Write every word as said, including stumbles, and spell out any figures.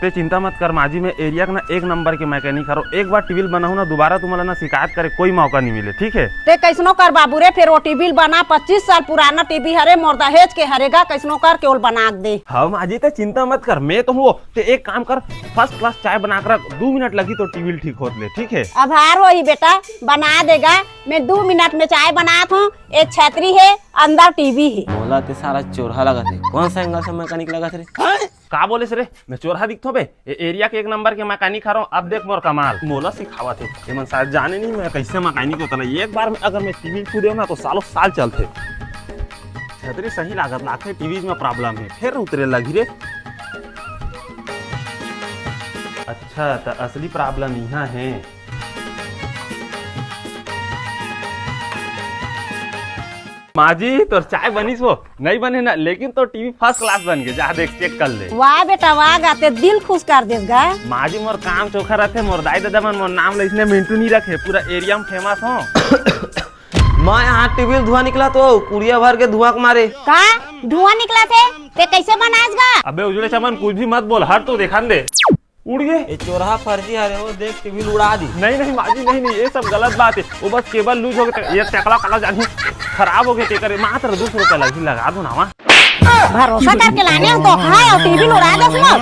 ते चिंता मत कर माँ जी, मैं एरिया के ना एक नंबर के मैकेनिक हरों। एक बार टीवी बनाहूँ ना, दोबारा तुमला ना शिकायत करे कोई मौका नहीं मिले, ठीक है? ते कैसनो कर बाबू रे, फिर वो टीवी बना, पच्चीस साल पुराना टीवी हरे, मोर दहेज के हरे गा, कैसनो करके ओल बना के दे। हाँ माँ जी, ते चिंता मत कर, मैं तो हूँ। ते एक काम कर, फर्स्ट क्लास चाय बना के रख, दो मिनट लगी तो टीवी ठीक होत ले, ठीक है? आभार होही बेटा, बना देगा। मैं दो मिनट में चाय बनात हूँ। एक छतरी है, अंदर टीवी है। मोला ते सारा चोरहा लगत हे। कौन सा एंगल से मैकेनिक लगत रे? का बोलेस रे? मैं चोरहा दिखथों बे? ए एरिया के एक नंबर के मैकेनिक हरों। अब देख मोर कमाल, मोला सिखावत हे। एमन शायद जाने नहीं मैं कैसे मैकेनिक होता ना। एक बार में अगर मैं टीवी छू देव ना तो सालों साल चलथे। छतरी सही लागत लागथे, टीवी में प्रॉब्लम है, फिर उतरे लगी रे। अच्छा, त असली प्रॉब्लम यहाँ है। माँ जी, तोर चाय बनिस वो? नहीं बने ना, लेकिन तोर टीवी फर्स्ट क्लास बन गे। जा देख, चेक कर ले। वाह बेटा, वाह गा, ते दिल खुश कर देस गा। माँ जी, मोर काम चोखा रथे, मोर दाई ददा मन मोर नाम ल इसने मिंटू नहीं रखे, पूरा एरिया में फेमस हों। मैं यहाँ टीवी धुआं निकला तो कुड़िया भर के धुआं के मारे। का धुआं निकला थे? ते कैसे बनास गा? अबे उजड़े चमन, कुछ भी मत बोल, हट तो देखन दे। उड़ गे। ये चोरहा फर्जी हरे, वो देख टीवी उड़ा दी। नहीं, नहीं, माँ जी, नहीं, नहीं, ये सब गलत बात है। वो बस केबल लूज हो गए, ये टकला कला जानी खराब हो गए, तेकर मात्र दो सौ रुपया लगी, लगा दो ना वहाँ। भरोसा करके लाने हो तो खाए और टीवी उड़ा दो सुनो।